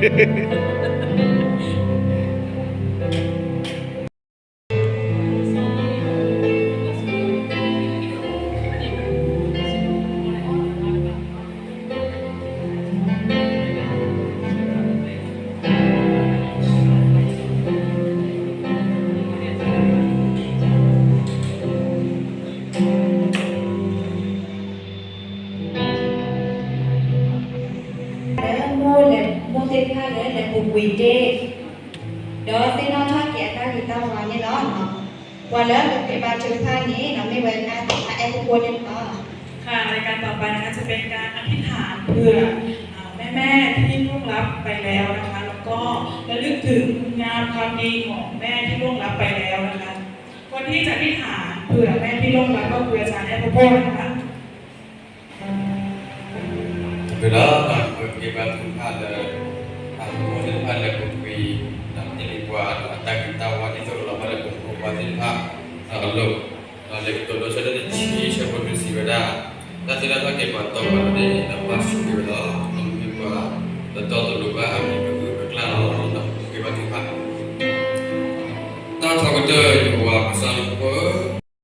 လၢမိၢ်လၢ မိၢ်သ့ၣ်တဖၣ်လၢလဲၤပူၤကွံာ်တ့ၢ် ဒီးသ့ၣ်နီၣ်ထီၣ်က့ၤအတၢ်ဂ့ၤတၢ်ဝါန့ၣ်လီၤ. ပှၤလၢပက့ၤဘါထုကဖၣ်န့ၣ် မ့ၢ်ဝဲဒၣ်သ့ၣ်တဖၣ်အဲၣ်ဖိဖိန့ၣ်လီၤ. ค่ะ รายการต่อไปนะคะ จะเป็นการอธิษฐานเผื่อ อ่า แม่ๆ ที่ล่วงลับไปแล้วนะคะ แล้วก็ระลึกถึงงานความดีของแม่ที่ล่วงลับไปแล้วนะคะ คนที่จะอธิษฐานเผื่อแม่ที่ล่วงลับก็คืออาจารย์แอปเปิลนะคะ ဒီး ပက့ၤဘါထုကဖၣ်လၢ အမိၢ်သ့ၣ်တဖၣ်လဲၤပူၤကွံာ် ဒီးတ့ၢ်လံပှၤ ဒီးအတၢ်ဂ့ၤတၢ်ဝါဒ်သိးလီၤဘၣ်လၢပဖိပှၤသ့ၣ်တဖၣ်အလိၤ, ဒီးလံာ်ကတိၤဒိဆၢဒိၣ်တဆံ ဆၢဖိတဆံဝဲဒၣ်, တၢ်သ့ၣ်တဖၣ်က့ၤပှၤတီပှၤလိၤန့ၣ် ဒီးဘၣ်ဆိၣ်ဂ့ၤဝဲလီၤ. ဒီးမ့ၢ်ပှၤတတီတလိၤဘၣ်အမံၤပဂုာ်ပကျၢ်လီၤ. ဒီးပက့ၤဘါထုကဖၣ် တၢ်ထီကတၢၢ် ယွၤကစၢ်လၢမူခိၣ်ဧၢ.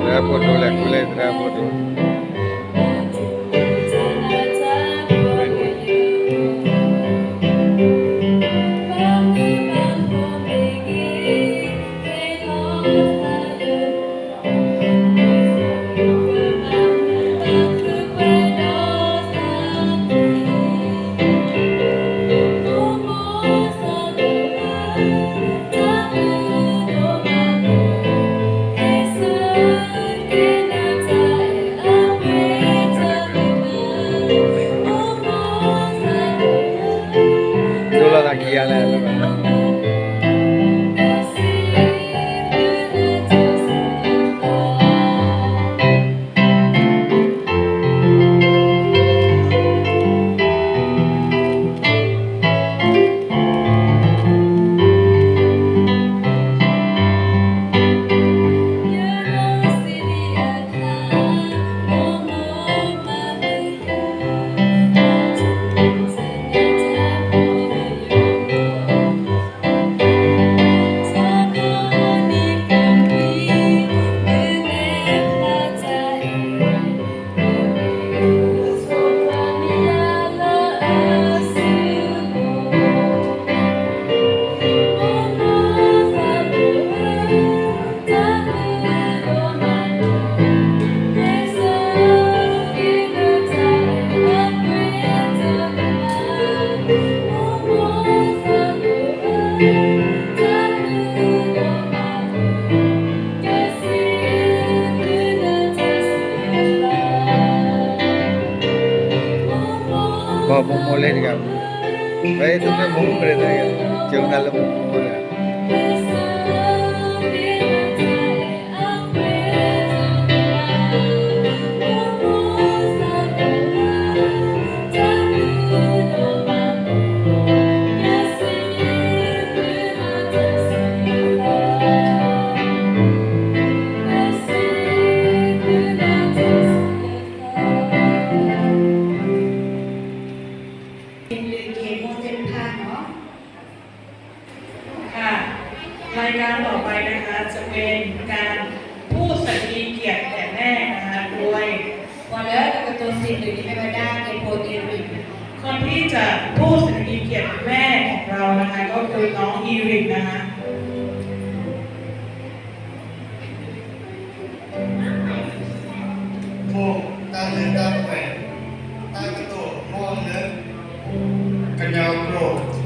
သရၣ်ဖိဒိၣ်လဲၣ် ကူလဲၣ် သရၣ်ဖိဒိၣ်. တမ့ၢ်မူပရ့ၣ်တဂ့ၤ, ကၠိကနၣ်လၢမူပူၤန့ၣ် ค่ะ รายการต่อไปนะคะ จะเป็นการพูดสดุดีเกียรติแด่แม่นะคะ โดย ပှၤလၢအကတိၤစံးဘျုးက့ၤမ့ၢ်ဝဲဒၣ် เด็กหญิง อีริก คนที่จะพูดสดุดีเกียรติแม่ของเรานะคะ ก็คือน้องอีริกนะคะ အိၣ်တၢ်လၢတၢ်ပှဲၤ တၢ်ကတိၤမီၢ်လၢ ကညီကျိာ်